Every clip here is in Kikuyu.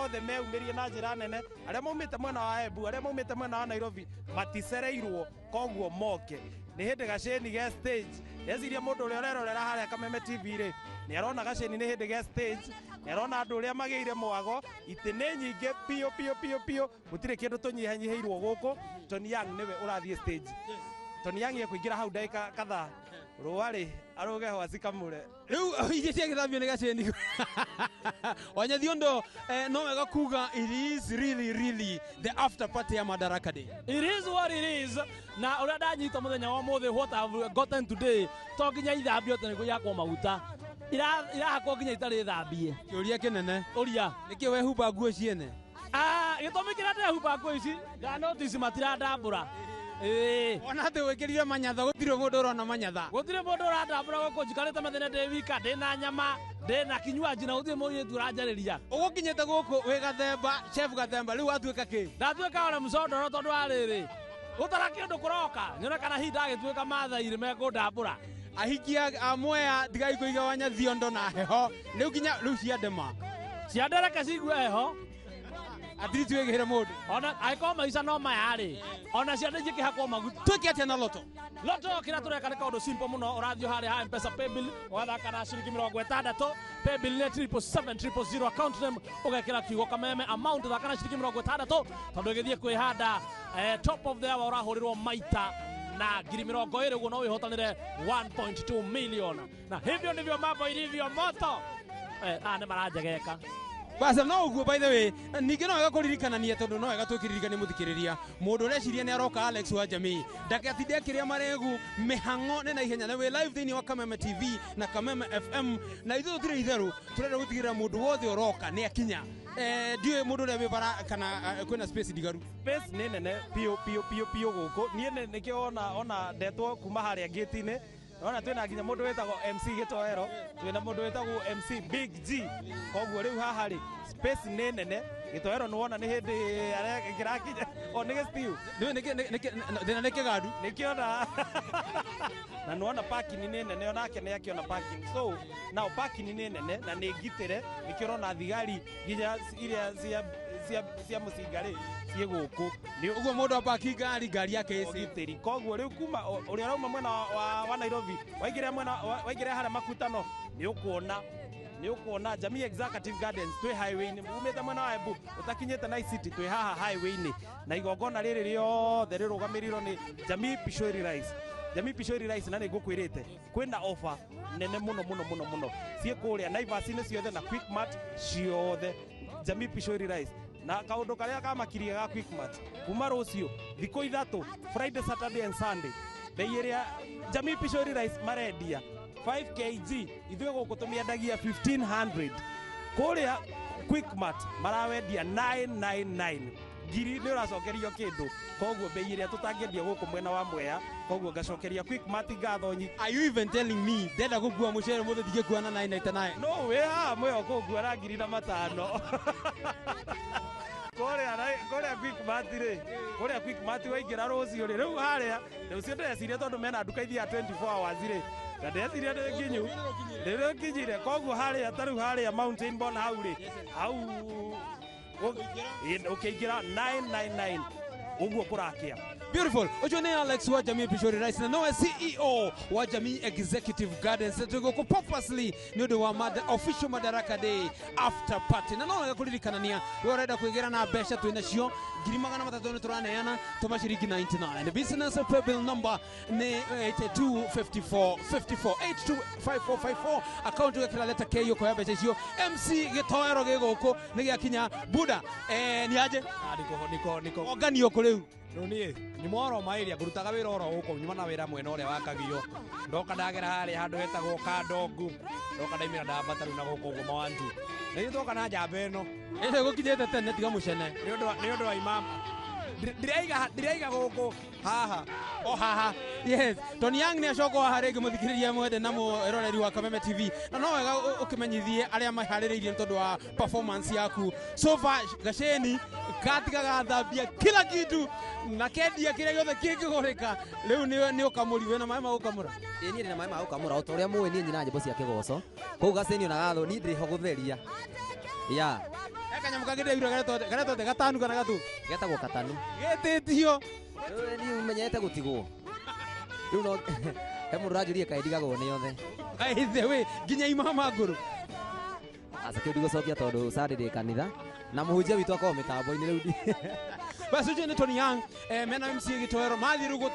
Othe meyumĩrie na njĩra nene, arĩa maumĩte mwena wa Embu, arĩa maumĩte mwena wa Nairobi maticereirwo, koguo moke. Nĩ hĩndĩ gacĩni ge stage. Ndeciria mũndũ ũrĩa ũrerorera harĩa Kameme TV rĩ, nĩ arona gacĩni nĩ hĩndĩ ge stage, nĩ arona andũ ũrĩa magĩire mwago, itĩ nĩ nyingĩ piũ piũ piũ piũ, gũtirĩ kĩndũ tũnyihanyihĩirwo gũkũ. Tony Young nĩwe ũrathiĩ stage. Tony Young ekũingĩra hau ndagĩka kadhaa, rũa rĩ arũge hwacikamũre. Rĩu iria ciagĩthambio nĩ gacĩni Wanyathiondo, no wega kuga it is really really the after party ya Madaraka Day. It is what it is. Na ũrĩa ndanyita mũthenya wa ũmũthĩ, what I've gotten today, to nginya ithambio atĩ nĩguo yakwo maguta. Irahakwo nginya itarĩ thambie. Kĩũria kĩnene. Ũria. Nĩkĩ wehumba nguo ciene? Ah, gĩtũmi kĩrĩa ndĩrehumba nguo ici, nda notice matirandambũra. Ĩĩ. Ona atĩ wĩkĩrire manyatha, gũtirĩ mũndũ ũrona manyatha. Gũtirĩ mũndũ ũrandambũra gũkũ, njikarĩte methene ndĩ wika, ndĩna nyama, ndĩna kinywaji na gũtirĩ mũirĩtu ũranjarĩria. Ũgũkinyĩte gũkũ wĩ Gathemba, chef Gathemba, rĩu watuĩka kĩ? Ndatuĩka ore mũcondoro tondũ wa rĩrĩ, gũtara kĩndũ kũroka, nyone kana hihi ndagĩtuĩka Maathai rĩ mekũndambũra. Ahiki a Mwea, tigai kũiga Wanyathiondo na heho rĩu nginya rĩu ciandema. Ciandereke cigue heho. At least wĩgĩre mũndũ. Ona angĩkorwo maica no maya rĩ, ona ciana ingĩkĩhakwo maguta. Twĩke atĩa na loto? Loto kĩrĩa tũreka nĩ kaũndũ simple mũno. Ũrathiĩ harĩa ha Mpesa paybill, ũgathaka na ciringi 60. Paybill nĩ 777 000, account name ũgekĩra kiugo Kameme, amount thaka na ciringi 60, tondũ ĩgĩthiĩ kwĩhanda top of the hour ũrahũrĩrwo maita na 20,000, ũguo no wĩhotanĩre 1.2 million. Na hivyo ndivyo mambo ilivyo moto. Aya nĩ maranjegeka. Basa no ũguo. By the way, ningĩ no wega kũririkanania, tondũ no wega twĩkĩririkanie mũthikĩrĩria, mũndũ ũreciria nĩ aroka Alex wa Jamii ndagatinde akĩrĩa maregu, mĩhang'o nĩ na ihenya, na wĩ live thĩinĩ wa Kameme TV na Kameme FM, na ithuĩ tũtirĩ itherũ, tũrenda gũtigĩrĩra mũndũ wothe ũroka nĩ akinya. Ndiũĩ mũndũ ũrĩa wĩ bara kana kwĩna space ndigaru. Space nĩ nene piũ piũ piũ piũ gũkũ. Niĩ nĩkĩo ona ndetwo kuma harĩa gate-inĩ. Nona twĩna nginya mũndũ wĩtagwo MC Gĩtoero, twĩna mũndũ wĩtagwo MC Big G, koguo rĩu haha rĩ space nĩ nene. Gĩtoero nĩ wona nĩ hĩndĩ kĩrakinya o nĩ gĩstiu. Thĩna nĩ kĩgandu. Nĩkĩona na nĩwona parking nĩ nene, onake nĩ akĩona parking. So now parking nĩ nene na nĩ ngitĩre, nĩkĩo ũrona thigari nginya iria cia mũcinga rĩ ciĩ gũkũ. Nĩ ũguo mũndũ apaki ngari, ngari yake ĩ safe. Ũgitĩri. Koguo rĩu kuma ũrĩa ũrauma mwena wa Nairobi, waingĩra mwena waingĩra harĩa makutano, nĩ ũkuona Jamii Executive Gardens twĩ highway-inĩ, umĩte mwena wa Embu ũtakinyĩte Nice City, twĩ haha highway-inĩ. Na igongona rĩrĩ rĩothe rĩrũgamĩrĩirwo nĩ Jamii Pishori Rice, Jamii Pishori Rice. Na nĩ ngũkwĩrĩte kwĩna offer nene mũno mũno mũno mũno ciĩ kũrĩa Naivas-inĩ ciothe na Quickmart ciothe, Jamii Pishori Rice. Na kaũndũ karĩa kamakirie ga Quickmart, kuma rũciũ thikũ 3, Friday, Saturday and Sunday, bei ĩrĩa Jamii Pishori Rice marendia 5 kg, ithuĩ gũkũ tũmĩendagia 1500, kũrĩa Quickmart marawendia 999, ngiri nĩ ũracokerio kĩndũ. Koguo bei ĩrĩa tũtangĩendia gũkũ mwena wa Mwea, koguo ngacokeria Quickmart ngatho nyingĩ. Are you even telling me ndenda gũkua mũcere mũthĩ ndingĩkua na 999? No wĩ haha mwĩho kũngua na 1005. Kũrĩa Quickmart rĩ, kũrĩa Quickmart waingĩra rũciũ rĩ, rĩu harĩa rũciũ ndĩreciria tondũ mena nduka ithiaga 24 hours rĩ, na ndĩreciria nĩ nginyu rĩrĩa nginyire. Koguo harĩa ta rĩu harĩa Mountain Born hau rĩ, hau ũkĩingĩra 999 ũguo kũrakĩa. Beautiful. Ũcio nĩ Alex wa Jamii Pishori Rice na nowe CEO wa Jamii Executive Gardens. Twĩ gũkũ purposely nĩ ũndũ wa official Madaraka Day after party. Na no wega kũririkanania, we ũrenda kwĩgĩra na mbeca twĩ nacio 300,000 nĩ tũraneana tũma ciringi 99. Business paybill number nĩ 8254 54, 825454, account ũgekĩra letter K ũkoya mbeca icio. MC Gĩtoero gĩ gũkũ nĩ gĩakinya Buda, nĩ aje? Niko niko niko. Onganio kũ rĩu? Rĩu niĩ nyuma oro maĩria, ngũrutaga wĩra oro gũkũ, nyuma na wĩra mwena ũrĩa wakagio, ndoka ndagera harĩa handũ hetagwo Kandongu, ndoka ndaimĩra ndambata rĩu na gũkũ ũguo mawantu na ithuĩ twoka na njamba ĩno. Ĩte gũkinyĩte tene, tiga mũcene. Nĩ ũndũ wa imam. Ndiraiga gũkũ haha. O haha. Yes, Tony Young nĩ acoka haha rĩngĩ mũthikĩrĩria mwende na mwĩroreri wa Kameme TV. Na no wega ũkĩmenyithie arĩa maharĩrĩirie nĩ tondũ wa performance yaku. So far Gaceni gatiga gathambia kila kitu na kendia kĩrĩa gĩothe kĩngĩgũrĩka. Rĩu nĩ ũkamũri wĩna maĩ ma gũkamũra. Ĩĩ niĩ ndĩ na maĩ ma gũkamũra o ta ũrĩa mũĩ niĩ nyina nyĩmbo cia kĩgoco. Kũu Gaceni ona gathwo niĩ ndĩrĩ ho gũtheria. Ya. He kanyamũ kangĩ ndĩraigua garetwo atĩa, gatanu kana gatu? Getagwo katanu. Gĩtĩtio. Rĩu niĩ menyete gũtigwo. Rĩu no he mũndũ ũranjũria kaĩ ndigagwo nĩ othe. By the way, nginya imama ngũrũ. Aca kĩu ndigũcokia tondũ Sunday ndĩ kanitha na mũhunjia witũ akoragwo mĩtambo-inĩ rĩu. Basi ũcio nĩ Tony Young, mena MC Gĩtoero mathiĩ rĩu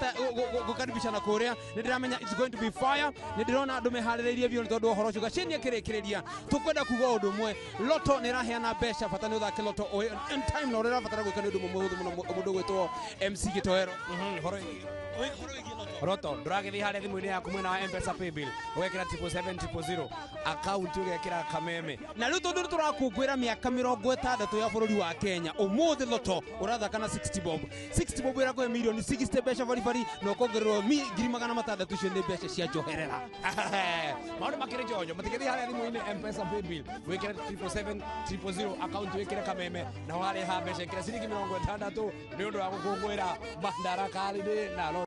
gũkaribicana kũrĩa. Nĩ ndĩramenya it's going to be fire. Nĩ ndĩrona andũ meharĩrĩirie biũ nĩ tondũ wa ũhoro ũcio. Gaceni akĩrĩkĩrĩria tũkwenda kuga ũndũ ũmwe, Lotto nĩ ĩraheana mbeca, bata nĩ ũthake Lotto on time, na ũrĩa ũrabatara gwĩka nĩ ũndũ ũmwe mũhũthũ mũno mũndũ ũgwĩtwo MC Gĩtoero. Ũhoro wĩgiĩ Lotto, ndũragĩthiĩ harĩa thimũ-inĩ yaku mwena wa M-Pesa paybill, ũgekĩra 777 000, account ũgekĩra Kameme. Na rĩu tondũ nĩtũrakũngũĩra mĩaka 60 ya bũrũri wa Kenya, ũmũthĩ Lotto ũrathaka na 60 bob. 60 bob ĩrakũhe mirioni 60 mbeca baribari na ũkongererwo 600,000, icio nĩ mbeca cia njoherera. Maũndũ makĩrĩ njonjo, matigĩthiĩ harĩa thimũ-inĩ M-Pesa paybill, wĩkĩre 777 000, account wĩkĩre Kameme, na warĩha mbeca ĩkĩra ciringi 60 nĩ ũndũ wa gũkũngũĩra Madaraka Day na Lotto.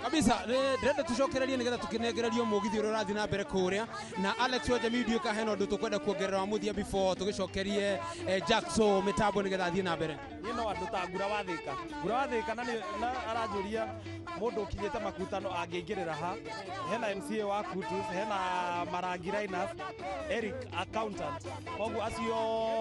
Kabisa, ndĩrenda tũcokererie nĩgetha tũkĩnengererio mũgithi ũrĩa ũrathiĩ na mbere kũrĩa na Alex wa Jamii. Ndiũĩ kana hena ũndũ tũkwenda kuongerera wa mũthia before tũgĩcokerie Jackson mĩtambo nĩgetha athiĩ na mbere. Niĩ no andũ ta Ngura wa Thĩka, Ngura wa Thĩka na na aranjũria mũndũ ũkinyĩte makutano angĩingĩrĩra ha. Hena MCA wa Kutus, hena Marangi Linus, Eric accountant. Koguo acio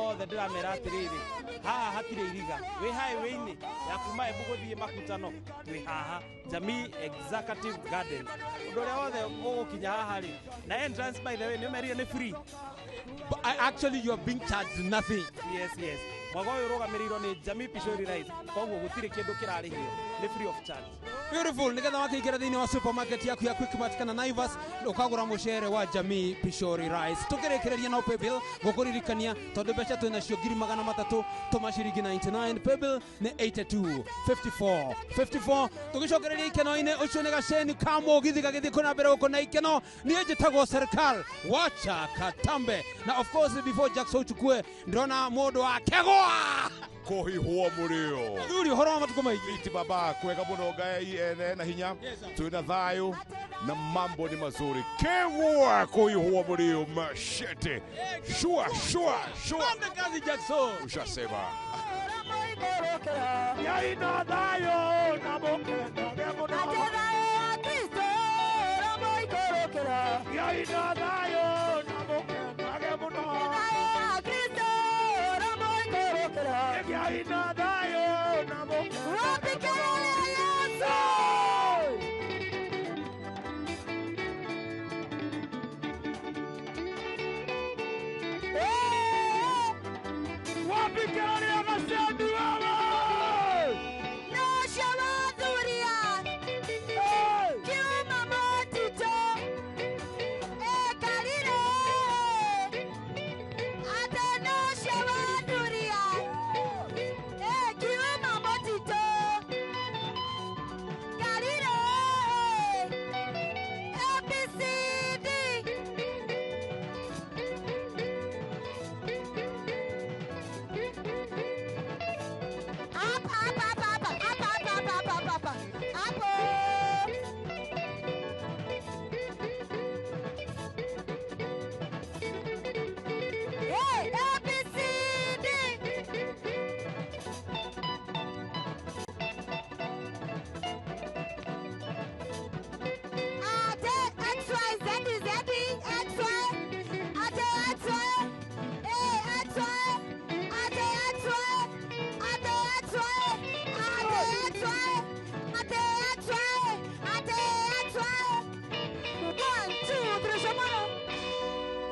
othe ndĩramera atĩrĩrĩ, haha hatirĩ iriga, wĩ highway-inĩ ya kuma Embu gũthiĩ makutano, twĩ haha Jamii Executive Gardens. Ũndũ ũrĩa wothe ũgũkinya haha rĩ, na entrance by the way nĩ ũmerire nĩ free. But actually you are being charged nothing. Yes, mwaga ũyũ ũrũgamĩrĩirwo nĩ Jamii Pishori Rice, koguo gũtirĩ kĩndũ kĩrarĩhio, nĩ free of charge. Beautiful. Nĩgetha wakĩingĩra thĩinĩ wa supermarket yaku ya Quickmart kana Naivas ũkagũra mũcere wa Jamii Pishori Rice. Tũkĩrĩkĩrĩria no paybill gũkũririkania tondũ mbeca twĩ nacio 300,000 tũma ciringi 99, paybill nĩ 82 54 54. Tũgĩcokereria ikeno-inĩ, ũcio nĩ gaceni ka mũgithi gagĩthiĩ kũna mbere gũkũ na ikeno. Niĩ njĩtagwo Serikal Wacha Katambe, na of course before Jackson uchukue ndĩrona mũndũ wa Kegwa Kũhihwo mũrĩo. Thuri, ũhoro wa matukũ maingĩ? Iti baba, kwega mũno, Ngai ene na hinya, twĩna thayũ na mambo ni mazuri. Kegwa kũhihwo mũrĩo machete shua shua shua. Pande kazi Jackson. Ushasema. Yaina thayo na mũkenage mũno. Yaina thayo na mũkenage mũno. Yaina thayo na mũkenage mũno. Wapi kelele ya Gaceni wewe?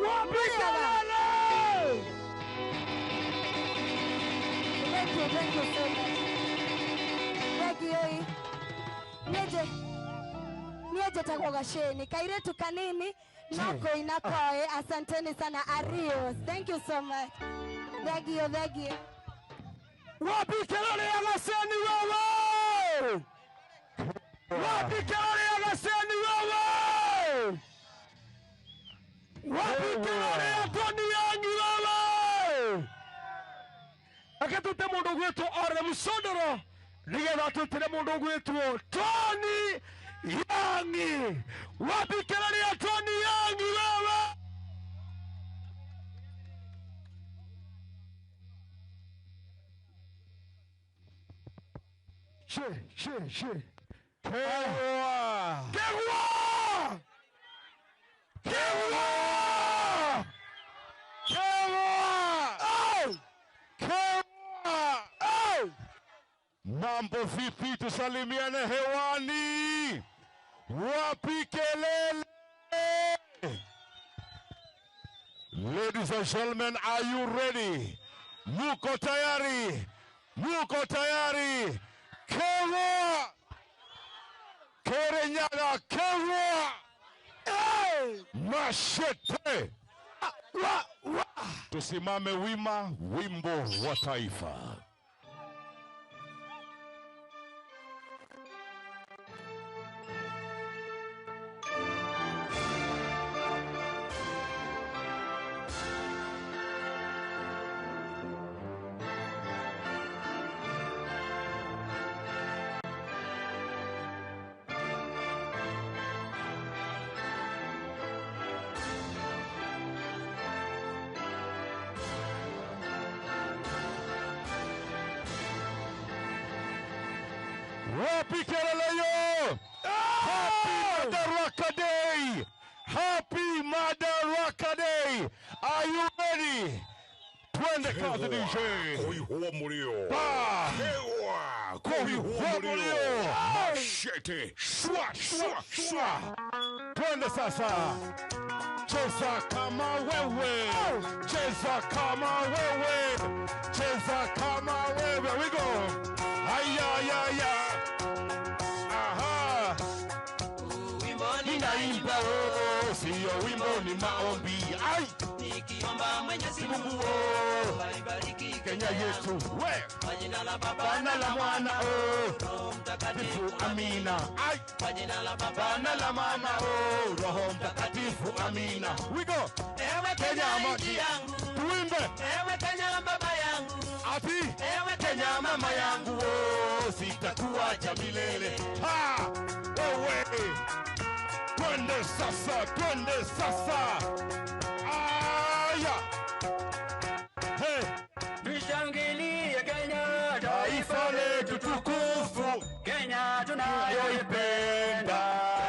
Wapi kelele? Thank you, thank you so much. Thank you. Nĩnjĩ niĩ njĩtagwo Gaceni, kairĩtu kanini no kũina koĩ. Asanteni sana Arios. Thank you so much. Thank you, thank you. Wapi kelele ya Gaceni wewe? Wapi kelele ya Gaceni wewe? Wapi kelele ya Tony Yangi wewe? Akatute mundu gwitwo Ore Musondoro nigetha twitire mundu gwitwo Tony Yangi. Wapi kelele ya Tony Yangi wewe? She, she, she. Kewa! Kewa! Kewa! Kewa! Oh! Kewa! Oh! Mambo vipi? Tusalimiane hewani. Wapi kelele? Ladies and gentlemen, are you ready? Muko tayari? Muko tayari? Kewa! Kerenyaga kewa! Hey! Mashete! Wa, wa. Tusimame wima, wimbo wa taifa. Wapi kelele yo? Happy Madaraka Day! Happy Madaraka Day! Are you ready? Twende kazi DJ. Kuihua mulio. Ba! Hewa. Kuihua mulio. Machete. Shwa, shwa, shwa. Twende sasa. Cheza kama wewe. Cheza kama wewe. Cheza kama wewe. We go. Aya, ya, ya. Aha. Ninaimba oh, sio wimbo ni maombi. Ai, Nikiomba Mwenyezi Mungu Mungu oh, aibariki Kenya yetu. We, kwa jina la Baba Bwana la Mwana oh, Roho Mtakatifu Mtakatifu amina. Ai, kwa jina la Baba Bwana la Mama oh, Roho Mtakatifu amina. We go. Ewe Kenya Kenya amani. nchi yangu, Tuimbe ewe Kenya baba yangu, ati ewe Kenya mama yangu oh, sitakuacha milele. Ha! Wewe. Twende sasa, twende sasa. Aya. Hey, Tushangilie Kenya, taifa letu tukufu Kenya tunayoipenda,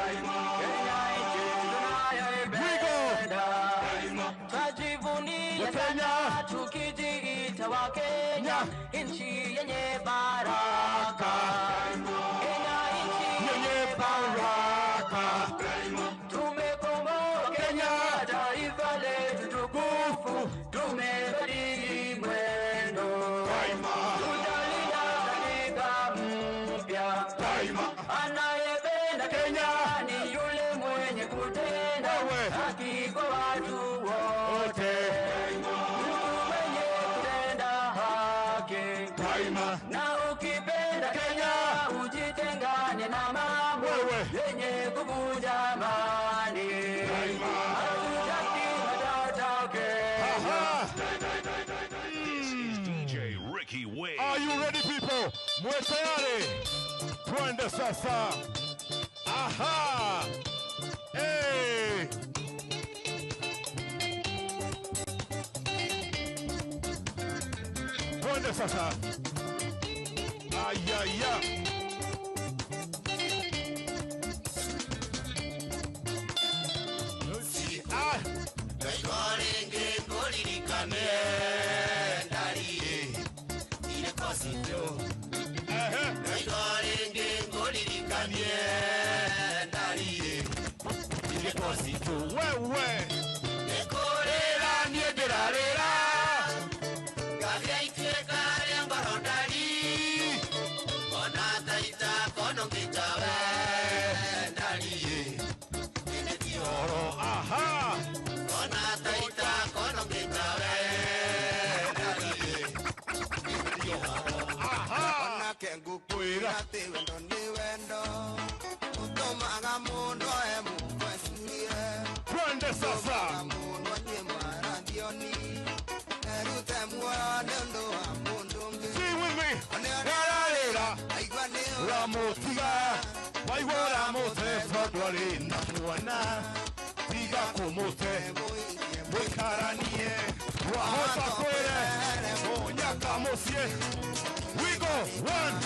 tunayoipenda. Kenya nchi tunayoipenda. Twajivunia Wakenya. sana tukijiita Wakenya, nchi yenye baraka, Kenya nchi Yenye baraka. Tumekomboa Kenya, taifa letu tukufu, tumebadili mwendo, Daima, tutalinda katiba mpya. daima. Anayependa Kenya ni yule mwenye kutenda Wewe. haki kwa watu wote, Wote. mtu mwenye kutenda haki. Daima. Na ukipenda Kenya ujitengane na mambo Wewe. yenye kuvunja amani. Daima. Hatutaki matata Kenya. Aha. This is DJ Ricky Wade. Are you ready people? Mwe tayari? Twende sasa. Aha. Hey. Twende sasa. Ayaya. Ah. Ehe. Wewe. Rĩra niĩ ndĩrarĩra. Aha. Aha. Onake ngukwĩra atĩ wendo nĩ wendo. Ramutiga waigua ũramũte tondũ arĩ na mwana tiga kũmũte mũikaranie wahota kwĩre mũnyaka mũciĩ. We go one,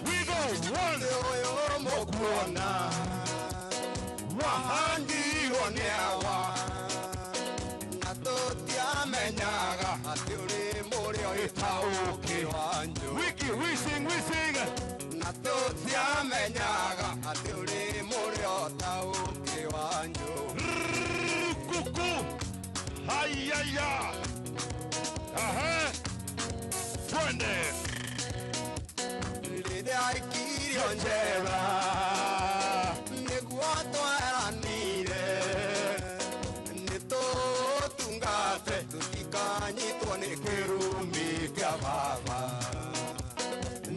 we go one. Mũkuona wahandirwo nĩ awa na tũtiamenyaga atĩ ũrĩ mũrĩo ĩtaũkĩ wanyu. Wiki, we sing, we sing. Na tũtiamenyaga atĩ ũrĩ mũrĩo taũkĩ wanyu. Kuku hayaya aha twende rĩrĩa aikirio njera nĩguo tweranire nĩ tũtungate tũtikanyitwo nĩ kĩrumi kĩa baba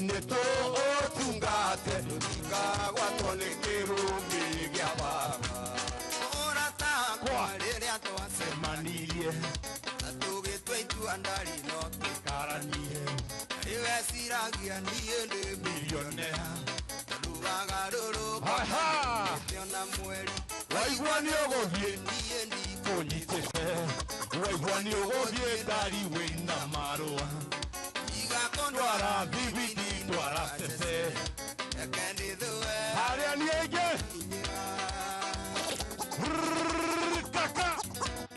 nĩ tũtungate tũtikagwatwo nĩ kĩrumi kĩa baba ũratakwa rĩrĩa twacemanirie na tũgĩtua itua ndari no tũikaranie rĩweciragia niĩ ndĩ milionea tondũ wagarũrũka na mweri waigua nĩ ũgũthiĩ niĩ ndikũnyitĩte waigua nĩ ũgũthiĩ ndari wĩna marũa ndwara thibiti ndwara cece reke ndĩthũe harĩa niĩ ingĩ kaka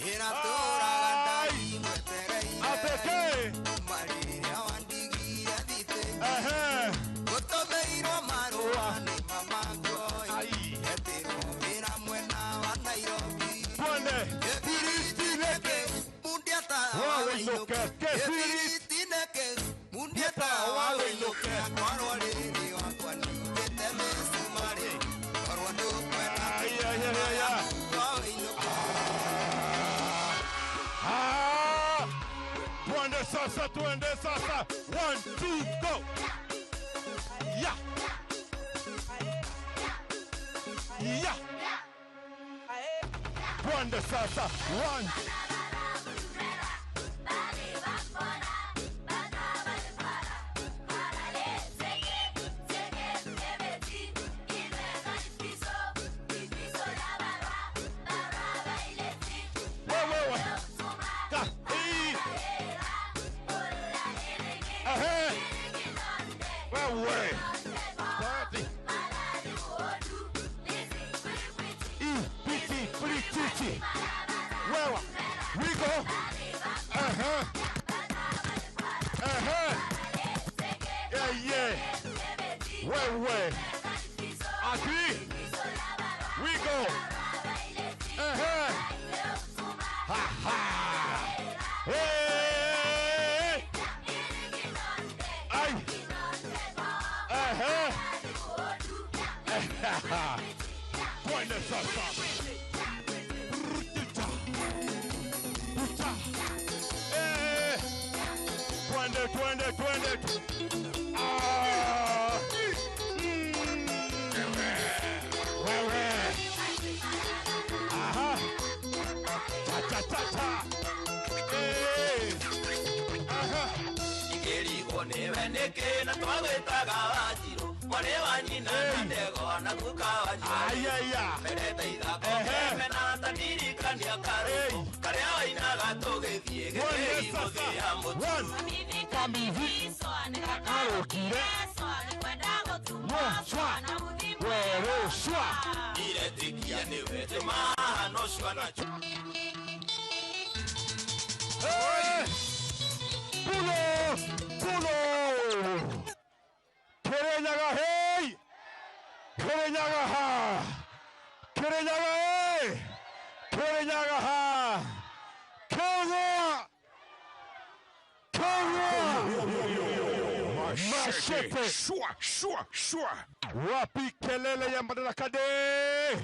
ĩratũraga ndari mwetereire ateke marĩrĩa wandigire thitĩnji gũtũmĩirwo marũa nĩ mama ngoi etirwo wĩra mwena wa Nairobi twende kĩbiriti nĩkĩ mundiata wawĩinũke kĩbiriti nĩkĩ mundiata wawĩinũke korwo rĩrĩ wakwa ningĩte mĩcumarĩ korwo ndũkwenda wawĩinũke. Twende sasa, twende sasa. 1, 2, go. Yeah. Yeah. Twende sasa. 1. Wewe. Ka. I. Ehe. Wewe. Party. I, P, T, P, T, T. Wewe. We go. Uh-huh. Uh-huh. Yeah, yeah. Wewe. Ati. We go. Uh-huh. Ha, ha. Hey. Ay. Uh-huh. Twende sasa. Eh. Twende, twende, twende. Ah. Wewe. Aha. Cha cha cha cha. Eh. Aha. Ingĩrigwo nĩwe nĩkĩ na twagwĩtaga Wanjirũ mwarĩ wa nyina na ndegwa na guka wa Ayaya. Merete ithako keme na tandirikania karũmbo karĩa wainaga tũgĩthiĩ gĩthĩi gũthĩa mũtu. Karũkire. Shwa. Werũ shwa. Iretĩkia nĩwe tĩmahano cua na Hey! Pulo! Pulo! Kirinyaga hey! Kirinyaga ha! Kirinyaga hey! Kirinyaga ha! Kenya! Kenya! Machete! Shwa, shwa, shwa. Wapi kelele ya Madaraka Day?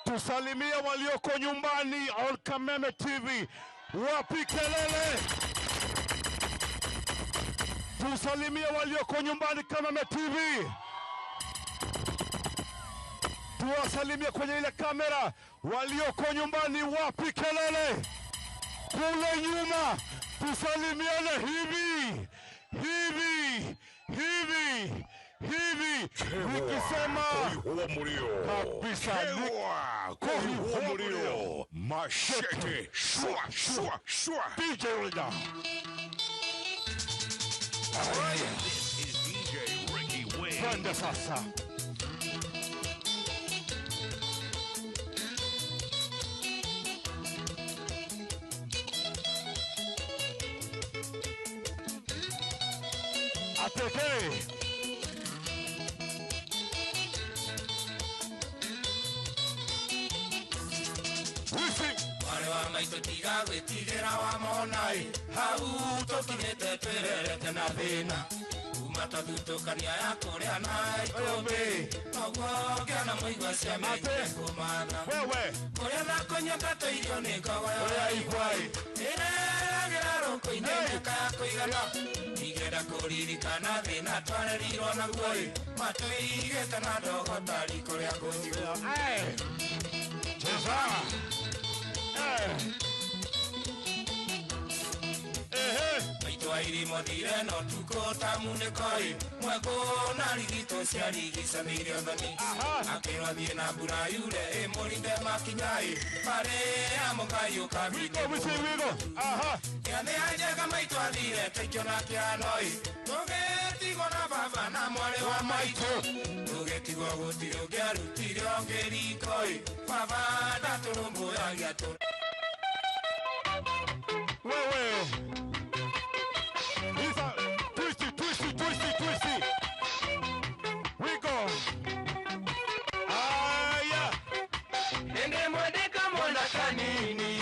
Tusalimie walioko nyumbani on Kameme TV. Wapi kelele? Tusalimie walioko nyumbani Kameme TV. Tuwasalimie kwenye ile kamera walioko nyumbani, wapi kelele? Kule nyuma tusalimiane hivi hivi hivi Hivi nikisema kabisa koihua mlio mashete shua shua shua. DJ Rida. This is DJ Ricky Wayne. Twende sasa. Ateke. Mwarĩ wa maitũ tiga gwĩtigĩra wamona-ĩ hau tũkinyĩte twĩrerete na thĩna kuma twathutũkania ya kũrĩa na ikũmbĩ noguo ngĩona mũigua ciamenyire kũmatha kũrĩa na kũnyua tũirio nĩ ngogoyo ya igwa-ĩ ĩreragĩra rũkũ-inĩ mĩaka ya kũigana ndigenda kũririkana thĩna twarerirwo naguo-ĩ matũigĩte na ndogo tari kũrĩa kũnjigua. Cheza. Maitũ airimo thire no tukũ ta munĩko-ĩ mwekũ na rigitũ ciarigicanĩire ũthoni akĩrwo thiĩ na mbura yure ĩmũrinde makinya-ĩ marĩ amũkaiũka kĩathĩ anjega maitũ athire taikĩona kĩhano-ĩ tũgĩtigwo na baba na mwarĩ wa maitũ tũgĩtigwo gũtirĩ ũngĩarutire ũngĩ riko-ĩ baba ndatũrũmbũyagia tũ. Wewe. Isa, twisty, twisty, twisty, twisty. We go. Aya. Ende mwendeka mwana kanini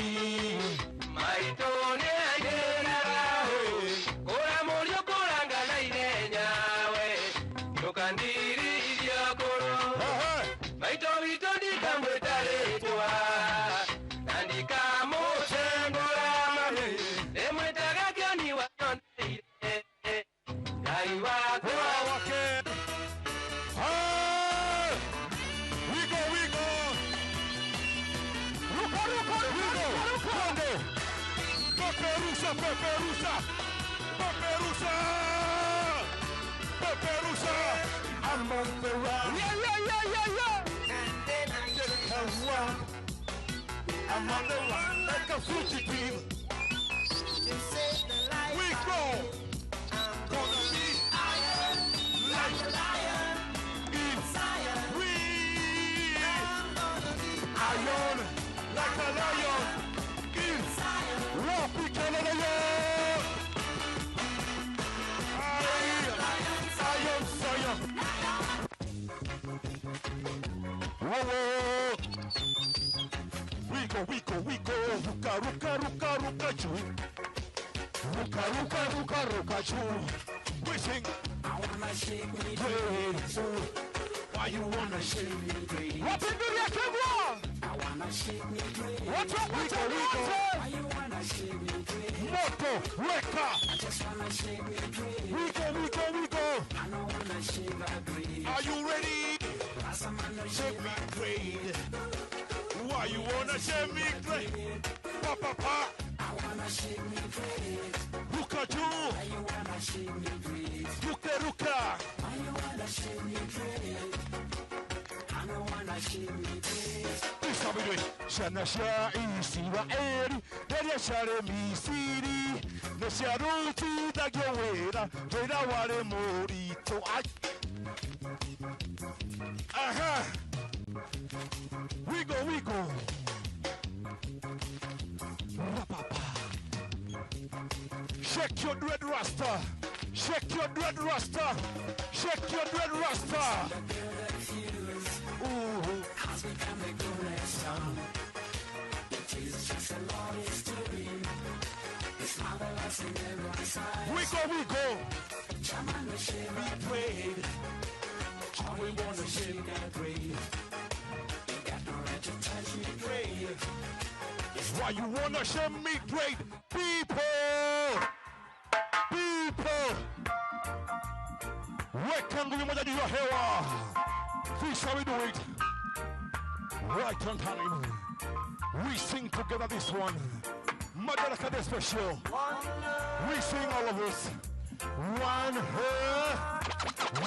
maitũ nĩ aigĩraga kũra mũriũ kũranga na ihenya we ndũkandirithia kũrũ maitũ witũ ndikamwĩta rĩtwa na ndikamũcengũra ndĩmwĩtaga kĩoni wa nyoneire Ngai wakwa. Hey! We go, we go. Ruka, ruka, ruka, ruka. Twende. Peperusha, peperusha. Peperusha. Peperusha. I'm on the run. Yeah, yeah, yeah, yeah, yeah. I'm on the run like a fugitive. We go. Gonna be like a lion. If we iron like a lion. If wapi kelele yo. Iron, iron. Whoa, whoa. We go, we go, we go. Ruka, ruka, ruka, ruka, choo. Ruka, ruka, ruka, ruka, choo. We sing. I wanna shake me great. Why you wanna shake me great? What in the I wanna shake me great. What up, we go, we go. Why you wanna shake me great? Moto, weka. I just wanna shake me great. We go, we go, we go. I don't wanna shake my great. Are you ready? Shake me great. Why you wanna shake me great? Pa pa pa. I wanna shake me great. Ruka ju. Why you wanna shake me great? Ruka ruka. Why you wanna shake me great? I don't wanna shake me great. This how we do it. Ciana cia Isiraeli rĩrĩa ciarĩ Misiri nĩ ciarutithagio wĩra wĩra warĩ mũritũ. Aha. We go, we go. Rapapa. Shake your dread rasta. Shake your dread rasta. Shake your dread rasta. Ooh. We go, we go. We prayed. We wanna shake that grave. You got no right to touch me grave. Why you wanna shame me great? People! People! Weka ngumi moja juu ya hewa. This how we do it. Right on time. We sing together this one. Madaraka Day Special. We sing all of us. One here.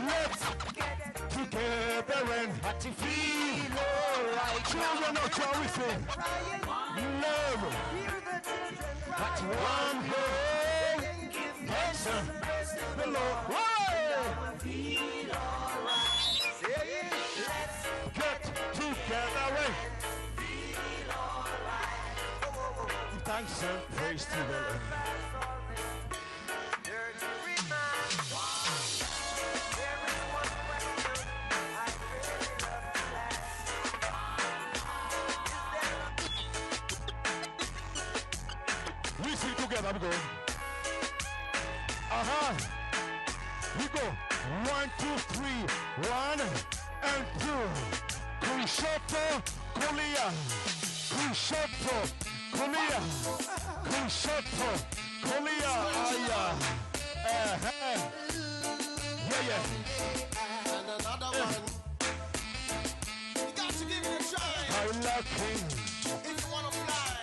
Let's get together and feel alright. Children of Joy, sing. Love. One here. Thanks the Lord. Let's get together and thanks and praise to the Lord. We sing together, we go. Aha. We go. 1, 2, 3. 1 and 2. Kushoto, kulia. Kushoto, kulia. Kushoto, kulia. Aya. Yeah, yeah. And another one. You got to give it a try. I love him. If you wanna fly.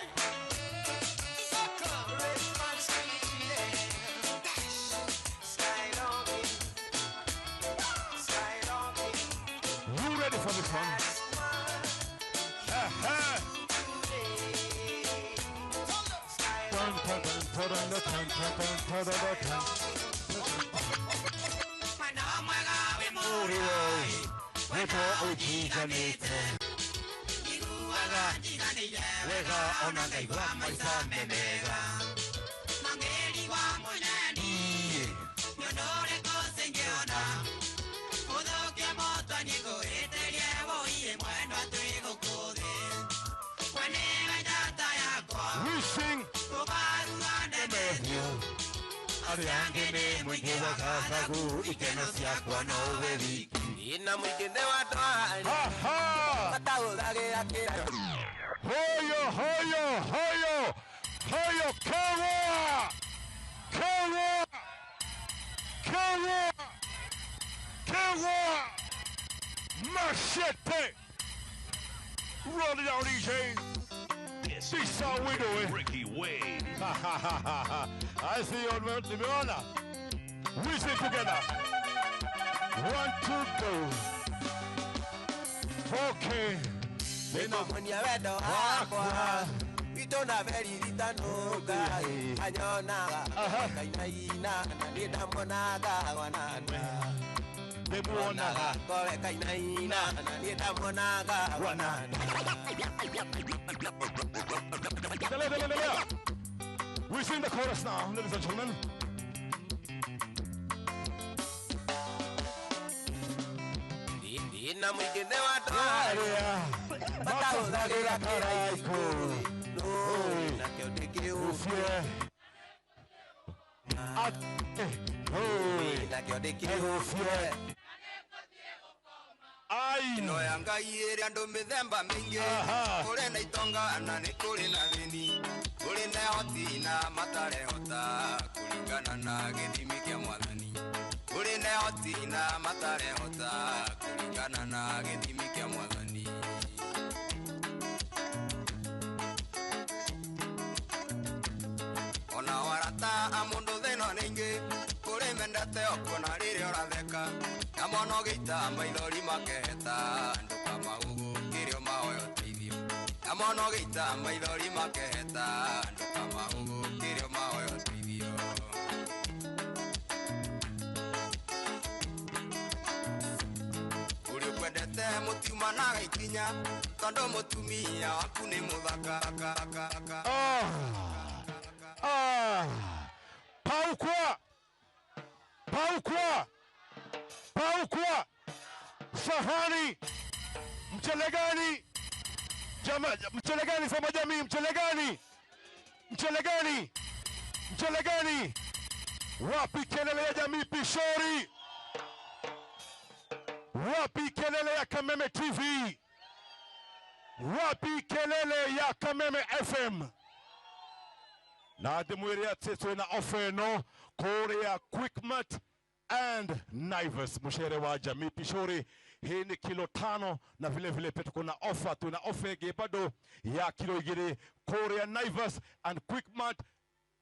You ready for this one? Dun, dun, dun, dun, dun, dun, dun, dun, dun. We sing. Hoyo, hoyo, hoyo, hoyo, Kewa, Kewa, Kewa, Kewa, Machete. Roll it out, DJ. This is how we do it. Ricky Wade. I see you on Nimeona. We sing together. 1, 2, 3. Okay. We sing the chorus now, ladies and gentlemen. No ya Ngai ĩrĩa andũ mĩthemba mĩingĩ kũrĩ na itonga na nĩ kũrĩ na thĩni kũrĩ na ehoti na matarehota kũringana na gĩthimi kĩa mwathani kũrĩ na ehoti na matarehota kũringana na gĩthimi kĩa mwathani. Ona warata a mũndũ thĩno nĩ aingĩ kũrĩ mendete okuona rĩrĩa ũratheka na mwana ũgĩita maithori makeheta ndũkamahũgũkĩrio mahoya ũteithio na mwana ũgĩita maithori makeheta ndũkamahũgũkĩrio mahoya ũteithio. Ũrĩa ũkwendete mũtiumanaga ikinya tondũ mũtumia waku nĩ mũthaka. Paukwa, paukwa, paukwa, sahani, mchele gani? Jama, mchele gani? Sema jamii, mchele gani? Mchele gani? Mchele gani? Wapi kelele ya jamii Pishori? Wapi kelele ya Kameme TV? Wapi kelele ya Kameme FM? Na ndimwire ati twina ofa ĩno kũrĩa Quickmart and Naivas, mshere wa jamii Pishori. Hii ni kilo 5 na vile vile pia tuko na ofa, tuna ofa ĩngĩ bado ya kilo 2 kũrĩa Naivas and Quickmart.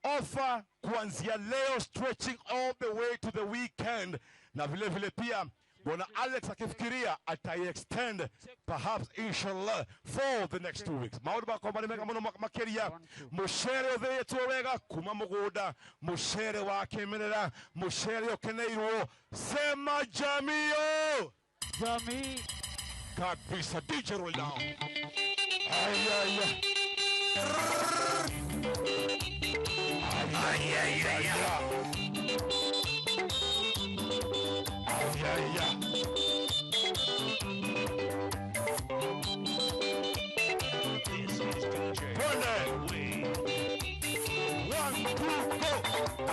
Offer kuanzia leo stretching all the way to the weekend, na vile vile pia Bwana Alex akifikiria atai extend perhaps inshallah for the next 2 weeks. Maundu makwa marĩ mega mũno makĩria mũcere ũthĩĩtwo wega kuma mũgũnda, mũcere wa kĩmerera, mũcere ũkeneirwo. Sema jamio jamii kabisa. DJ roll down. Ay, ay, ay. Ay, ay, ay, ay. Ay, ay, ay. This is DJ Wade. 1, 2, go.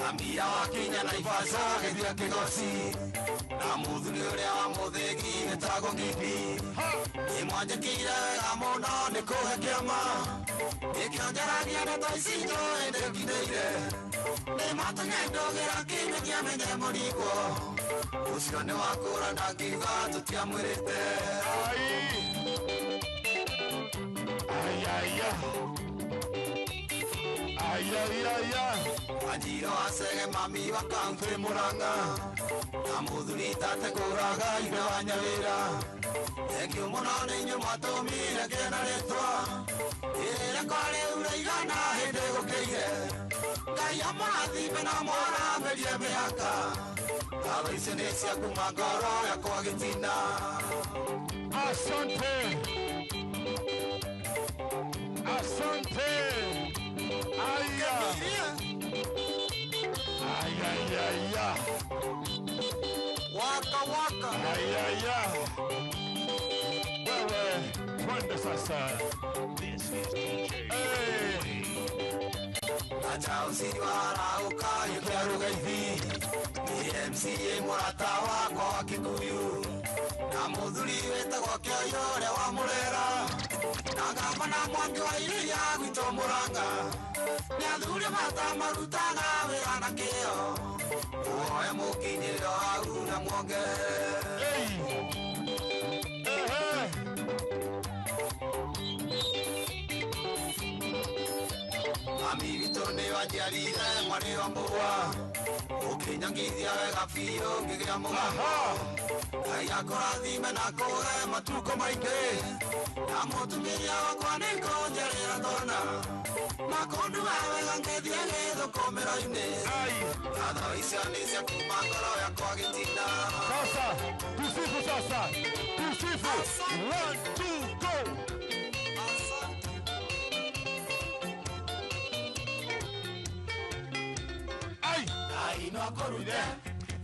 Ambia wakinya Naivasha gĩthiĩ kĩgoci na mũthuri ũrĩa wa mũthĩgi wĩtagwo Ngindi nĩ mwanjĩkĩire wega mũno nĩ kũhe kĩama nĩkĩonjeragia ndeto ici njũĩ ndĩkinyĩire nĩ matũnyendũgĩra kĩmenyia menye mũrigwo ũcio nĩ wakũra ndangiuga tũtiamwĩrĩte. Ay, ay, ay. Ay, ay, ay, ay. Wanjiro acege mami wa kaunti Murang'a na mũthuri tate kũraga ithe wa Nyawĩra. Thengiũ mũno nĩ inyuĩ mwatũmire ngĩe na rĩtwa ĩrĩa kwa rĩu rĩigana hĩndĩ gũkĩire. Ngai amũrathime na mwaramĩrie mĩhaka. Ngatho icio nĩ cia kuma ngoro yakwa gĩtina. Asante. Asante. Aya. Ay, ay, ay, ay. Waka waka. Ay, ay, ay. Wewe, twende sasa. This is DJ Hey. Wade. Acha usiwarauka yukiarugaithi ni MCA mũrata wakwa wa Kikuyu na mũthuri wĩtagwo Kĩoyo ũrĩa wa Mũrera na gavana Mwangi wa Iria gwitũ Murang'a nĩ athuri matamarutaga wĩra na kĩo muoe mũkinyĩro hau na muongerere. Hey. Ehe. Mami witũ nĩ wanjiarire mwarĩ wa mbũa ũkĩnyongithia wega biũ ngĩgĩa mũgambo. Ngai akũrathime na kũhe matukũ maingĩ na mũtumia wakwa nĩ kũnjerera thona na kũnduga wega ngĩthiĩ gĩthũkũmĩro-inĩ. Ai. Ngatho icio nĩ cia kuma ngoro yakwa gĩtina. Sasa, tusifu sasa. Tusifu. 1, 2, go. Ai. Ngai no akũrute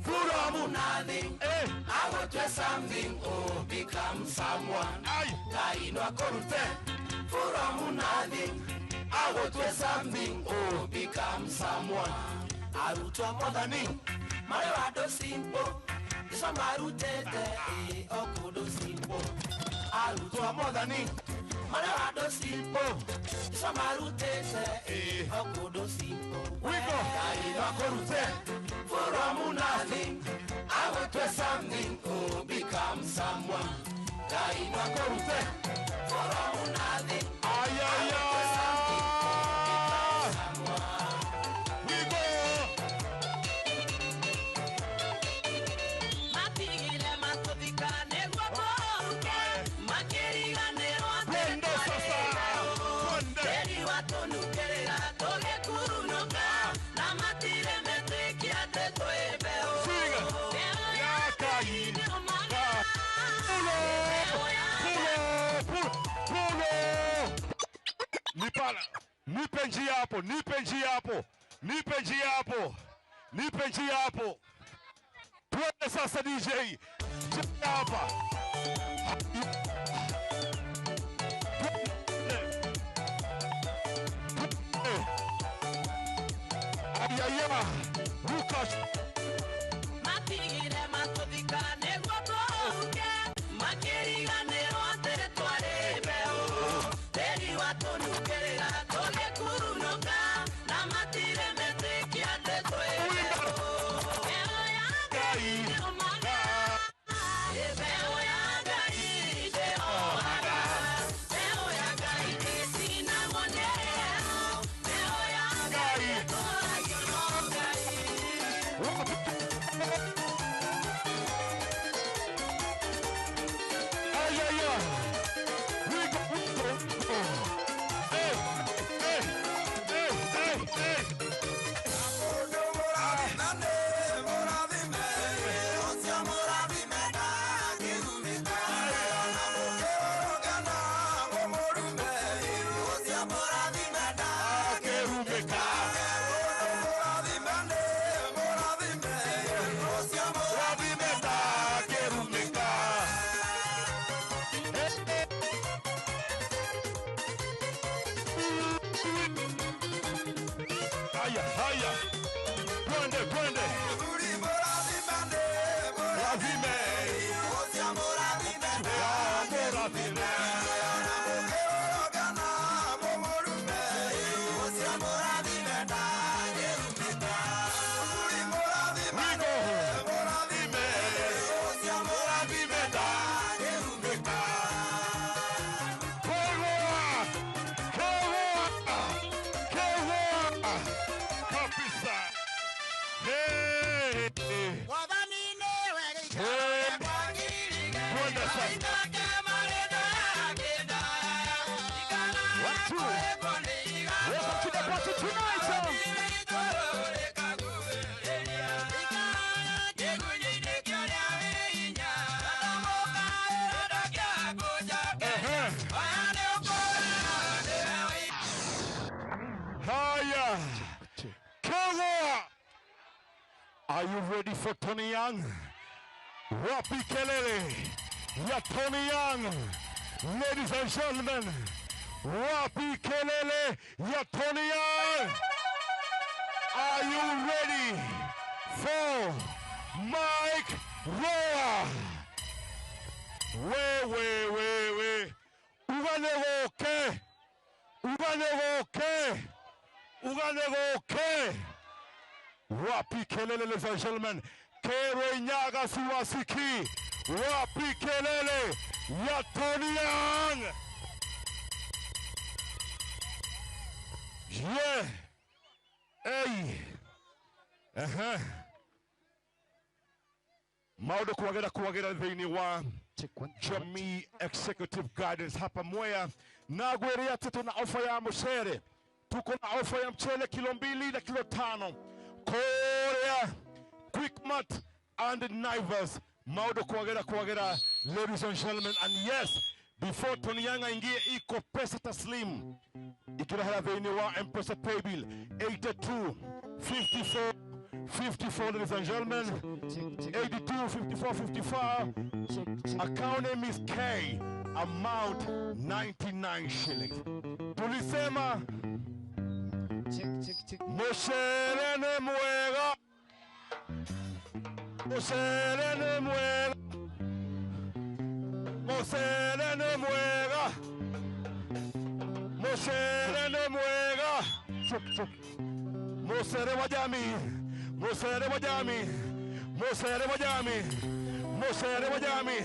From nothing. Eh. I will do something, oh, become someone. Ai. Ngai no akũrute from nothing. I will do something, oh, become someone. Arutwo mwathani marĩ wandũ simple Jesũ marutĩte ĩ o kũndũ simple. Arutwo mwathani marĩ wandũ simple Jesũ marutĩte ĩ o kũndũ simple. Wiko. Ngai no akũrute from nothing. I will do something, oh, become someone. Ngai no akũrute from nothing. Ay, ay, ay. We go. Matigire matũthika nĩguo tũhuke makĩriganĩrwo atĩ Twende sasa. Twende. tĩri watũnukĩrĩra tũgĩkurunũka na matirĩ metĩkia atĩ twĩ mbeũ. Sing. Mbeũ ya Yakai. Ngai nĩũmaga. Pulo. Mbeũ ya Pulo. Pulo. Pulo. Nipala. Nipe njia hapo, nipe njia hapo, nipe njia hapo, nipe njia hapo. Twende sasa DJ. Njia hapa. Twende. Twende. Ayaya. Ruka. Matigire matũthika nĩguo tũhuke makĩriganĩrwo atĩ twarĩ mbeũ. Tĩri watũnukĩrĩra tũgĩkurunũka na matirĩ metĩkia atĩ twĩ mbeũ. Mbeũ ya Ngai nĩũmaga. Mbeũ ya Ngai ndĩhohaga. Mbeũ ya Ngai ndĩcinagwo nĩ heho. Mbeũ ya Ngai ĩtũraga. Are you ready for Tony Young? Wapi kelele ya Tony Young. Ladies and gentlemen, wapi kelele ya Tony Young. Are you ready for Mike Roa? We, we, we, we. Ugane goke. Ugane goke. Ugane goke. Wapi kelele, ladies and gentlemen. Kere Nyaga siwasiki. Wapi kelele ya Tony Young. Yeah. Hey. Uh-huh. Maundu kwagera kwagera thiini wa Jamii Executive Gardens hapa Mwea, na gwere ati tuna ofa ya mchere. Tuko na ofa ya mchele kilo 2 na kilo 5. Korea, Quickmart and Naivas. Maundu kwagera kwagera, ladies and gentlemen. And yes, before Tony Young aingie, iko pesa taslim ikirahara thiini wa M-Pesa paybill 82 54 54, ladies and gentlemen, 82 54 54. Account name is K, amount 99 shillings. Tulisema mucere nĩ mwega, mucere nĩ mwega, mucere nĩ mwega, mucere nĩ mwega, mucere wa jamii, mucere wa jamii, mucere wa jamii, mucere wa jamii,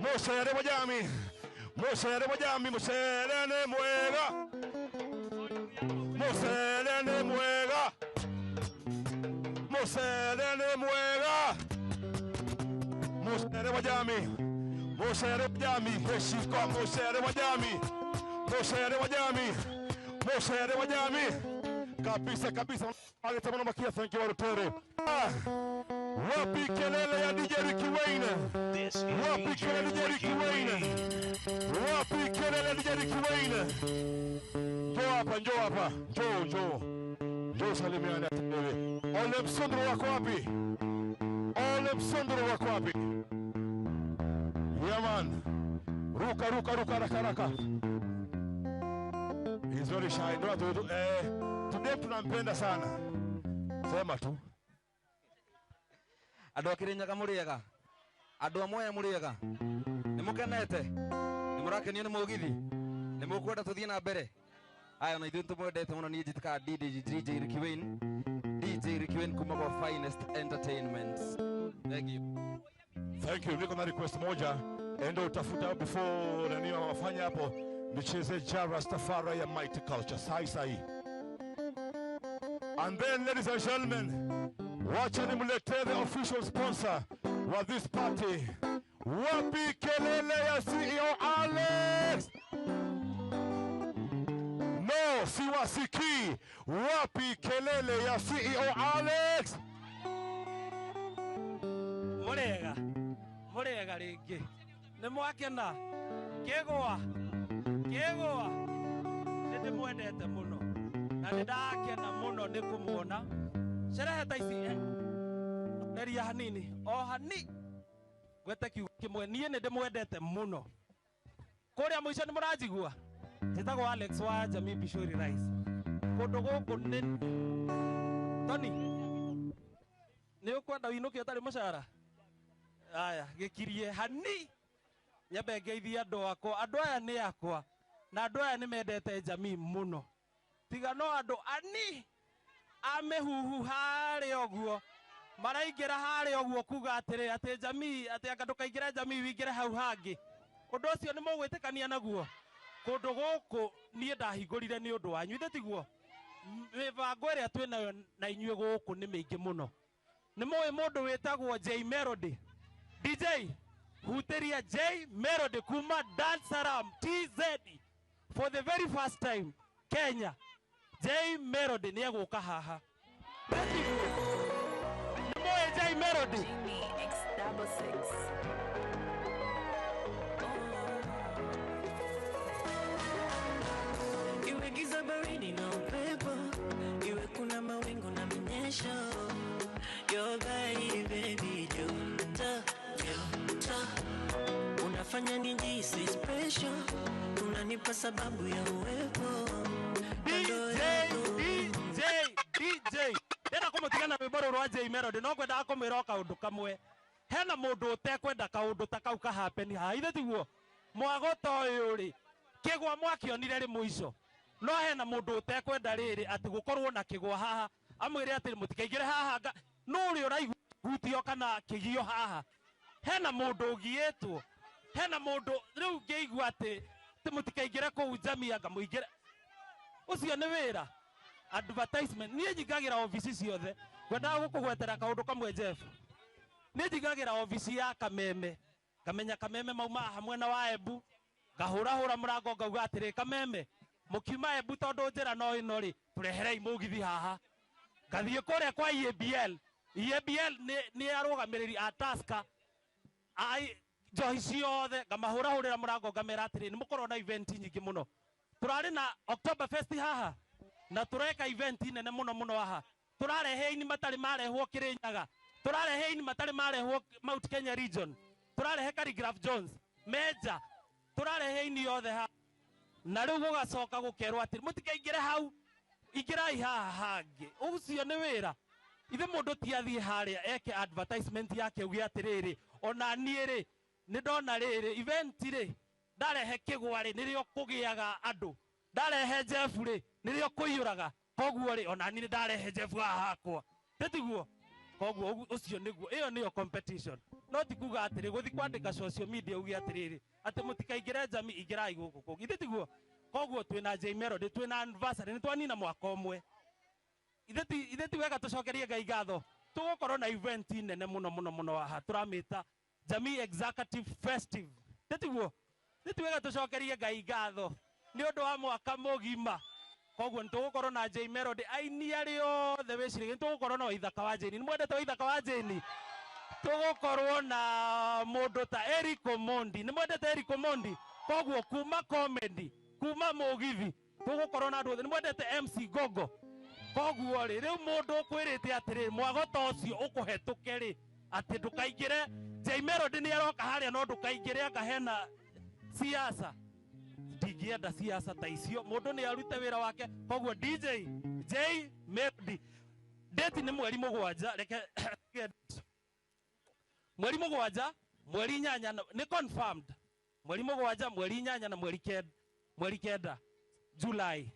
mucere wa jamii, mucere wa jamii, mucere nĩ mwega, mucere nĩ mwega, mucere nĩ mwega, mucere wa jamii, mucere wa jamii, heshika mucere wa jamii, mucere wa jamii, mucere wa jamii. Kabisa kabisa, alisema makia. Thank you Warutore. Wapi kelele ya DJ Ricky Wayne? Wapi kelele DJ Ricky Wayne? Wapi kelele DJ Ricky Wayne? Njoo hapa, njoo hapa. Njoo, njoo. Njoo salimiana wewe. Ole Msondro wako wapi? Ole Msondro wako wapi? Yeah man. Ruka ruka ruka haraka haraka. He's very shy. Ndio tu today tunampenda sana. Sema tu. Andũ a Kĩrĩnyaga mũrĩega, andũ a Mwea mũrĩega, nĩ mũkenete, nĩ mũrakenio nĩ mũgithi, nĩ mũkwenda tũthiĩ na mbere. Aya na ithuĩ nĩtũmwendete mũno. Niĩ njĩtĩkaga DJ Ricky Wayne, DJ Ricky Wayne kuma kwa Finest Entertainment. Thank you. Thank you. Niko na request moja, enda utafuta before nani wafanya hapo, nicheze Ja Rastafari ya Mighty Culture sai sai. And then, ladies and gentlemen, wacha nimletee the official sponsor wa this party. Wapi kelele ya CEO Alex? No, siwasikii. Wapi kelele ya CEO Alex? Murega, murega ringi. Nĩ mwakena, kĩgũa, kĩgũa. Nĩ ndĩmwendete mũno. Na nĩ ndakena mũno nĩ kũmuona. Sherehe ta ici reria hanini, o hani. Gwete kiugo kĩmwe, niĩ nĩ ndĩmwendete mũno. Kũrĩa mũico nĩ mũranjigua? Njĩtagwo Alex wa Jamii Pishori Rice. Kũndũ gũkũ nĩ Tony, nĩ ũkwenda ũinũke ũtarĩ mũcara? Aya, gĩkirie hani. Nyambe ngeithie andũ akwa. Andũ aya nĩ akwa. Na andũ aya nĩ mendete jamii mũno. Tiga no andũ ani a mĩhuhu harĩa ũguo maraingĩra harĩa ũguo kuga atĩrĩ atĩ jamii, atĩ anga ndũkaingĩre jamii wĩingĩre hau hangĩ. Ũndũ ũcio nĩ mũgwĩtĩkania naguo? Kũndũ gũkũ niĩ ndahingũrire nĩ ũndũ wanyu, ithe tiguo? Mĩbango ĩrĩa twĩ nayo na inyuĩ gũkũ nĩ mĩingĩ mũno. Nĩ mũĩ mũndũ wĩtagwo J Melody? DJ hutĩria J Melody kuma Dar es Salaam TZ for the very first time Kenya. J Melody nĩ egũka haha. Nĩ mũĩ J Melody? Iwe giza baridi na upepo, iwe kuna mawingu na minyesho, you're there. Unafanya nijihisi special, unanipa sababu ya uwepo. DJ DJ DJ ndenda kumutigana rwimbo ruru rwa J Melody no ngwendaga kumwira o kaundu kamwe. Hena mundu utekwenda kaundu ta kau kahapeni haha, ithe tiguo? Mwago ta uyu ri kigwa mwakionire ri muico, no hena mundu utekwenda riri ati gukorwo na kigwa haha amwire ati mutikaingire haha no uri uraigua hutio kana kigio haha. Hena mundu ugiitwo, hena mundu riu ngeigua ati mutikaingire kuu jamii anga muingire. Ucio ni wira advertisement. Nie njingagira ofici ciothe, ngwendaga gukugwetera kaundu kamwe Jeff. Nie njingagira ofici ya Kameme, ngamenya Kameme mauma haha mwena wa Embu, ngahurahura murango ngauga atiri Kameme mukiuma Embu tondu njira no ino ri tureherei mugithi haha. Ngathie kuria kwa EABL. EABL ni arugamiriri a Tusker ai njohi ciothe, ngamahurahurira murango ngamera atiri ni mukorwo na event nyingi muno. Turari na Oktoberfest haha na tureka event nene muno muno haha. Turarehe ini matari marehwo Kirinyaga, turarehe ini matari marehwo Mount Kenya region, turarehe Khaligraph Jones Major, turarehe ini yothe haha. Na riu gugacoka gukerwo atiri mutikaingire hau, ingirai haha hangi. Ucio ni wira. Ithe mundu ti athie haria eke advertisement yake uge atiriri ona nie ri ni ndona riri event ri ndarehe kigwa ri nirio kugiaga andu, ndarehe Jeff ri nirio kuiyuraga, koguo ri ona ni ndarehe Jeff haha hakwa titiguo. Koguo ucio niguo, iyo niyo competition. No ti kuga atiri guthi kwandika social media uge atiriri ati mutikaingire jamii, ingirai guku kungi, ithe tiguo. Koguo twina J Melody, twina anniversary, ni twanina mwaka umwe. Ithe ti wega tucokerie Ngai ngatho. Tugukorwo na event nene muno muno muno haha, turamita Jamii Executive Festive. Titiguo, ti wega tucokerie Ngai ngatho ni undu wa mwaka mugima. Koguo ni tugukorwo na J Melody aini ari othe wiciragia, ni tugukorwo na Waithaka wa Jane. Ni mwendete Waithaka wa Jane? Tugukorwo na mundu ta Eric Omondi. Ni mwendete Eric Omondi? Koguo kuma comedy, kuma mugithi, tugukorwo na andu othe. Ni mwendete MC Gogo? Koguo ri riu mundu ukwirite atiri mwago ta ucio ukuhetuke ri ati ndukaingire J Melody ni aroka haria no ndukaingire anga hena siasa. Ndingienda siasa ta icio, mundu ni arute wira wake. Koguo DJ J Melody date ni mweri mugwanja, reke mweri mugwanja, mweri inyanya ni confirmed, mweri mugwanja, mweri inyanya na mweri kenda July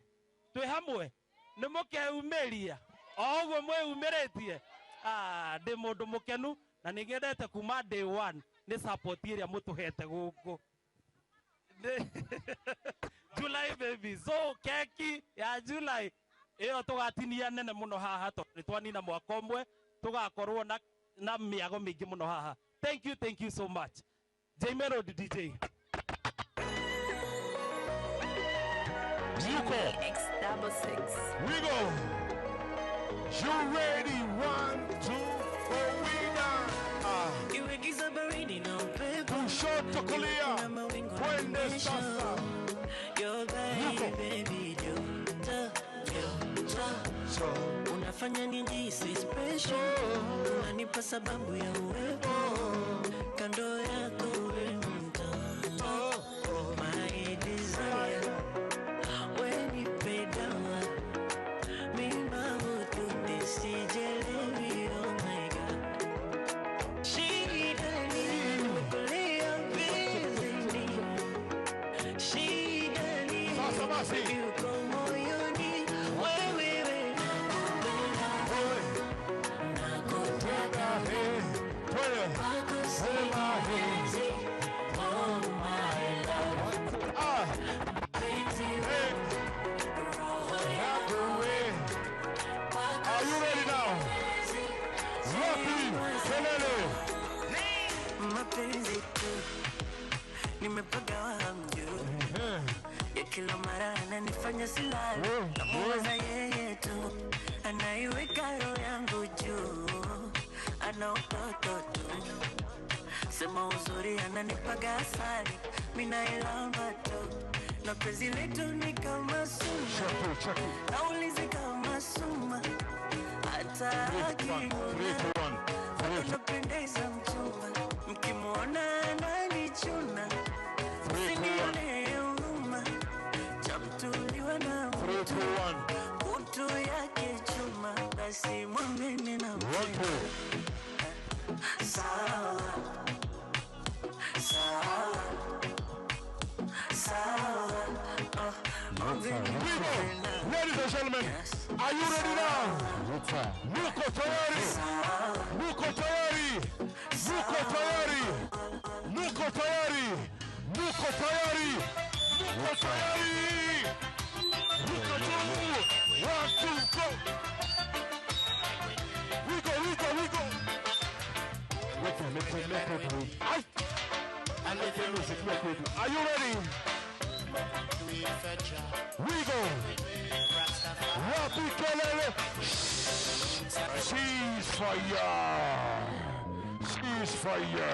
twi hamwe. Ni mukeumiria o uguo mweumiretie. Ndi mundu mukenu na ningendete kuma day one ni support iria mutuhete guku July baby. So keki ya July iyo tugatinia nene muno haha tondu ni twanina mwaka umwe, tugakorwo na miago mingi muno haha. Thank you, thank you so much J Melody DJ. Yuko X66. We go. You ready? 1 2 4, we done. Iwe giza baridi na upepo, Kushoto kulia, kuna mawingu na twende mnyesho. sasa. Your Yuko. baby, joto, joto. Unafanya nijihisi special, unanipa sababu ya uwepo kando yako, we mtoto, my desire. We nipe dawa, mi mahutu nisijelewi, oh my God. Shida ni nimekulia bizini, shida ni Sasa basi. yuko moyoni, wewe we nakutaka, Hey, twende. kwako Sema hey. siwezi, oh my love. Ah, Penzi hey, roho yako we. kwako Are you ready now? siwezi, Wapi kelele? mapenzi tu nimepagawa hamjui Eh, ya kila mara ananifanya silali, namuwaza yeye tu, anaiweka roho yangu juu, ana utoto tu, sema uzuri ananipaga asali, mimi nailamba tu, na penzi letu ni kama suma, Check it, check it. naulizi kama suma, hata 3 2 1, akinuna 3 2 1, 3 unapendeza mchumba, mkimwona ananichuna, Ladies and gentlemen, are you ready now? Muko tayari? Muko tayari? Muko tayari? Muko tayari? Muko tayari? Muko tayari? Muko juu. 1, 2, go. We go, we go, we go. Are you ready? We go. Wapi kelele. Ceasefire. Ceasefire.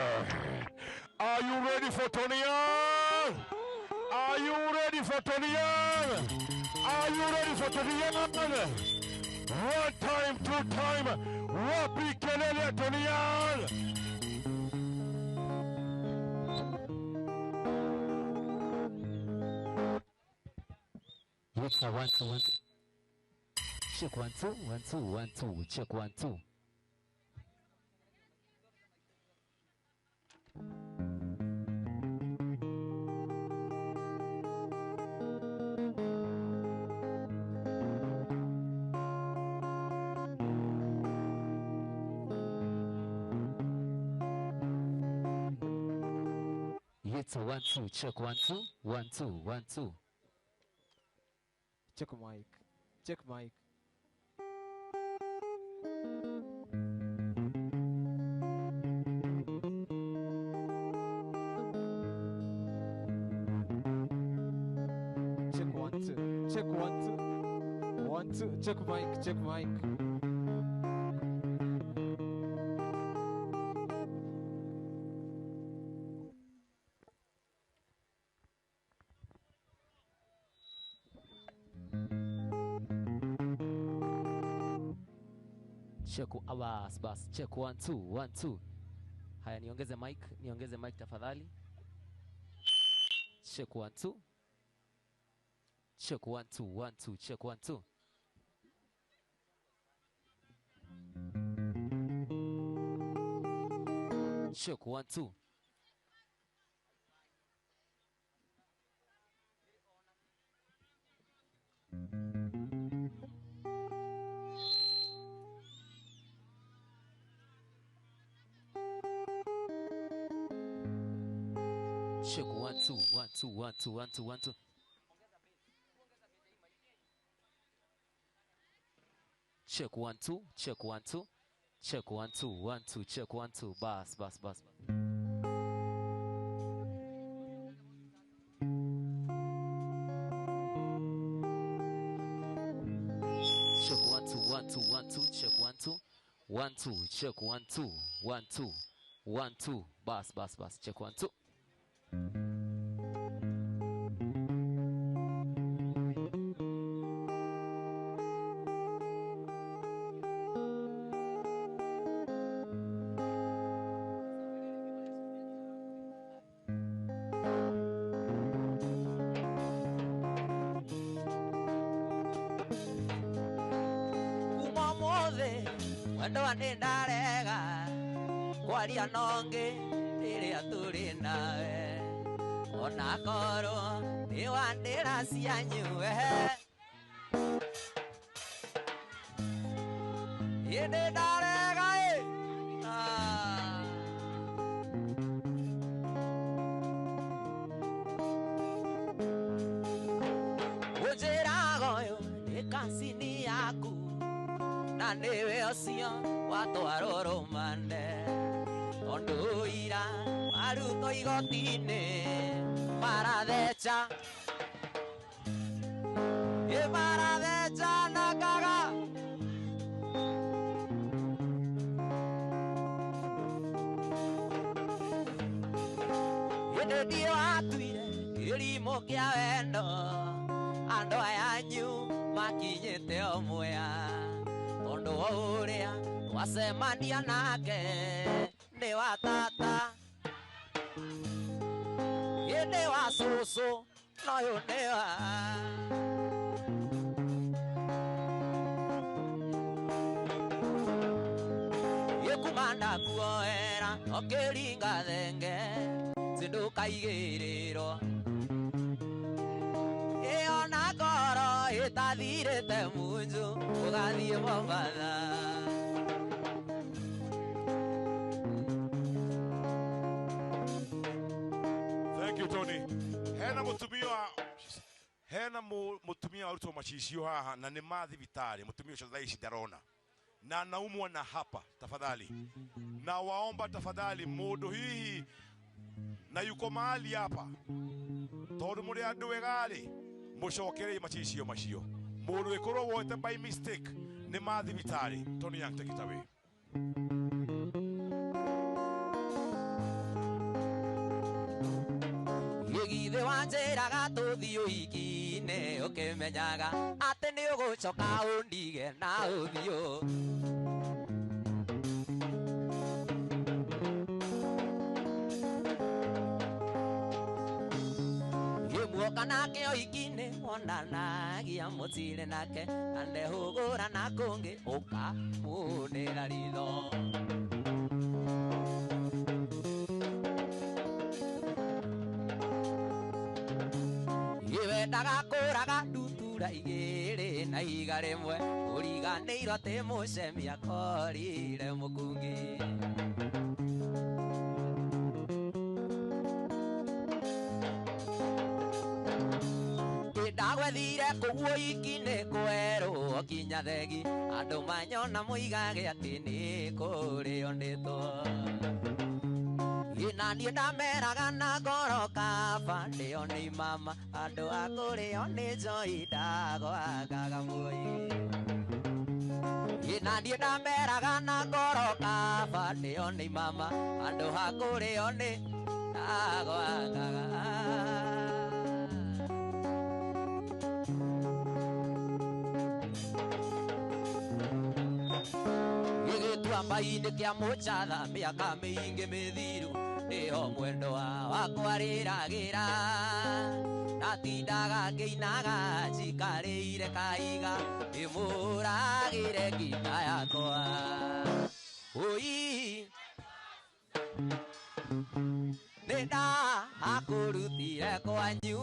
Are you ready for Tony Young? Are you ready for Tony Young? Are you ready for Tony Young? 1 time, 2 time. Wapi kelele Tony Young? 1, 2, 1, 2. Check 1, 2, 1, 2, 1, 2. Check 1, 2. It's 1, 2. Check 1, 2, 1, 2, 1, 2. Check mic. Check mic. Check 1, 2. Check 1, 2. 1, 2. Check mic. Check mic. Check bas bas. Check 1 2 1 2. Haya, niongeze mic, niongeze mic tafadhali. Check 1 2. Check 1 2 1 2. Check 1 2. Check 1 2. Check 1 2 1 2 1 2 1 2 1 2. Check 1 2. Check 1 2. Check 1 2 1 2. Check 1 2. Bas bas bas. Check 1 2 1 2 1 2. Check 1 2 1 2. Check 1 2 1 2 1 2. Bas bas bas. Check 1 2. Ndarega kwaria nongi riria turi nawe ona korwo ni wandira cianyue indi ndarega unjiraga uyu ni kasini yaku na niwe ucio watwarwo rũmande tondu ira warutwo igoti-inĩ maratheca ĩ maratheca na kaga ĩndĩ ndiũ atuire kĩrimũ kĩa wendo andũ aya anyu makinyĩte o mwea tondu wa ũrĩa twacemania nake nĩ wa tata ĩ nĩ wa cũcũ noyũ nĩ wa ĩ kuma ndakuoera ũkĩringa thenge cindũkaigĩrĩrwo ĩ ona ngoro ĩtarĩ Wathirĩte munju ũgathiĩ Mombatha. Thank you, Tony. Hena mutumia hena mutumia arutwo macicio haha na nĩ ma thibitarĩ mutumia ũcio thaa ici ndarona na naumwa na hapa, tafadhali na waomba tafadhali mundu hihi na yuko mahali hapa tondu muri andu wega-rĩ mucokerei macicio macio mundu ĩkorwo wote by mistake nĩ ma thibitarĩ. Tony Young, take it away. Gĩgithĩ wanjĩraga tũthiĩ ũhiki-inĩ ũkĩmenyaga atĩ nĩ ũgũcoka ũndige na ũthiũ. Muoka nake ũhiki-inĩ wonanagia mũtirĩ nake na ndehũgũra na kũngĩ ũkamunĩra ritho. Wendaga kũraga ndutura igĩrĩ na ihiga rĩmwe ũriganĩirwo atĩ mũcemi akorire mũkungi. Ndagwethire kũu ũhiki-inĩ kwerũ kinya thegi andũ manyona moigage atĩ nĩ kũrĩo nĩtwo. Na niĩ ndameraga na ngoro kaba ndĩo nĩ mama andũ a kũrĩo nĩ njoi ndagwagaga muoyi. Na niĩ ndameraga na ngoro kaba ndĩo nĩ mama andũ a kũrĩo nĩ ndagwagaga. Gĩgĩtuamba-inĩ kĩa mũcatha mĩaka mĩingĩ mĩthiru nĩho mwendo wakwa rĩragĩra ndatindaga ngĩinaga njikarĩire kaiga ndĩmũragĩre ngita yakwa. Ũi nĩ ndakũrutire kwanyu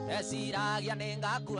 ndeciragia nĩ ngakua.